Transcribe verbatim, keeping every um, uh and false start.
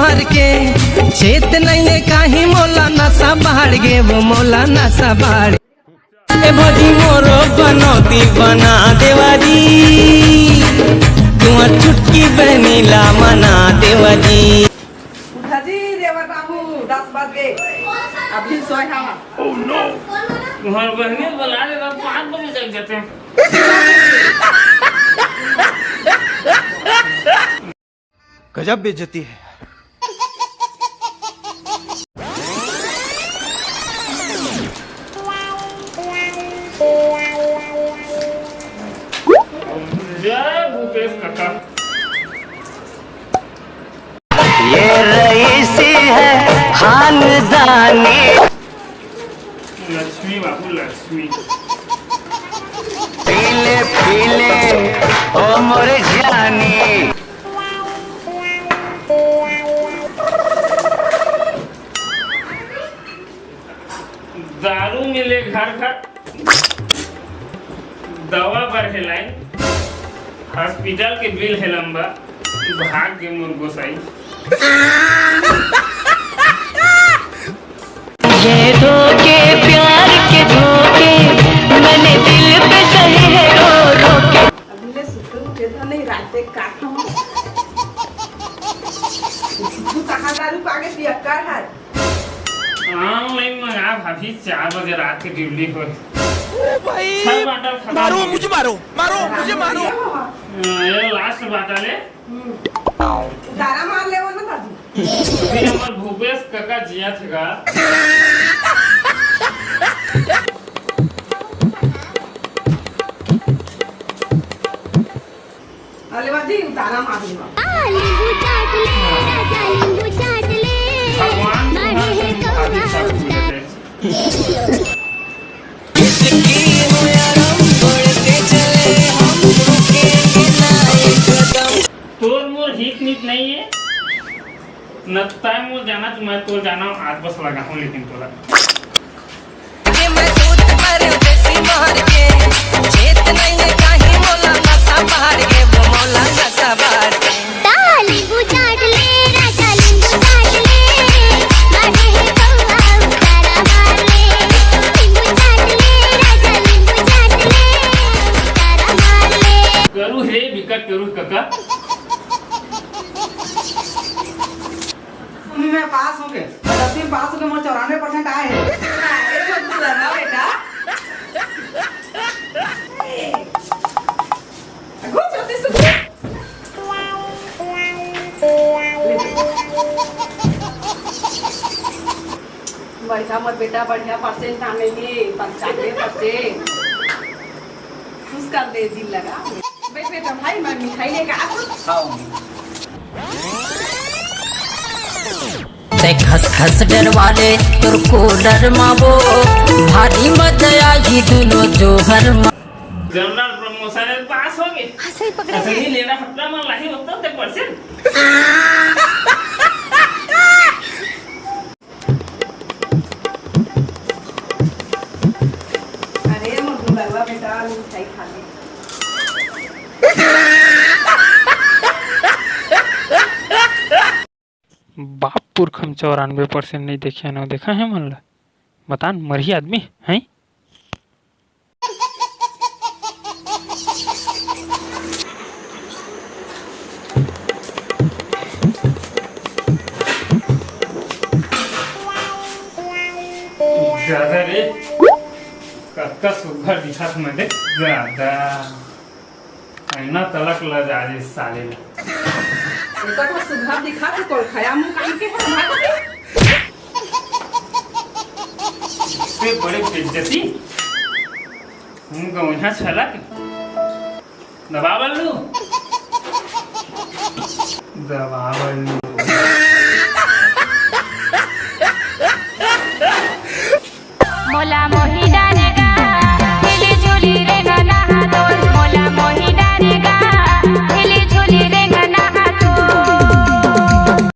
मार के चेत नइये काहे मोला नशा बाढ़ गे, वो मोला नशा बाढ़। ए भौजी मोरो बनौती बना देवा जी, तुँहर छुटकी बहिनी ला मना देवा जी। उठा जी देवर बाबू, दस बज गे, अभी सोए हवा। तुँहर बहिनी बला ले, पाँच बजे जग जाते हैं। गजब बेइज्जती है। जय भूपेश काका। ये रईसी है खानदानी। लक्ष्मी बाबू, लक्ष्मी। पीले पीले ओ मोरे जानी। दारू मिले घर घर, दवा बर हे लाइन, हॉस्पिटल के बिल हे लंबा, भाग गे मोर गोसाई। ये धोखे, प्यार के धोखे, मैंने दिल पे सहे हैं रो रो के। अभी ले सुतू के तो नहीं, रात देख का खाऊं। तू कहाँ दारू पागे पियक्कड़ है? ऑनलाइन मंगा भाभी, चार बजे रात के डिलीवरी होय। ओ भाई, छह बाटल खत्म मारो, हो गया। मुझे मारो, मारो, मुझे मारो। हाँ, ये लास्ट बाटल है। हम्म। उतारा मार ले वो ना दादू। ये हमर भूपेश काका जिया थे का? अरे बाजी, उतारा मार ले। आ, नींबू चाट ले, राजा नींबू चाट ले। भगवान मारे तुम्हारा है कौआ सब उतारा। तोर मोर हित नीत नहीं है। न तैं मोर जाना, मैं तोर जाना, आज बस लगा हूँ लेकिन तोला। करू हे बिकट करू कका। मैं पास हो गए, मैं दसवीं में पास हो गए, मोर चौरानवे परसेंट आए हैं। अरे मत बुलाना बेटा। अगो, जल्दी से। बढ़िया मोर बेटा, बढ़िया परसेंट आने के, पंचानवे परसेंट। खुश कर दे, दिल लगा। बैठ बेटा, भाई, मैं मिठाई लेकर आती हूँ। तै खस खस डरवा ले तोर कूलर मा वो, भारी मजा आही दुनो जोहर मा। जनरल प्रमोशन में पास हो गए। हाँ, सही पकड़े। असली लेना हफ्ता मा लाही होता ते परसेंट। अरे मोर दुलरवा बेटा, मिठाई खा ले। बाप पुरखा म चौरानबे परसेंट नइ देखे हन, देखा हे मन ला? बतान, मरही आदमी, हैं? दादा रे, कतका सुग्घर दिखत हँव मैं दे, दादा। अइना तलक लजा दे साले ला। एकर तो सुग्घर दिखत हे, तोर खया मुँह कान के हे, भाग दे। ते बड़े बेइज्जती। हूँ गौंहा छलक। दबा बल्लू। दबा बल्लू।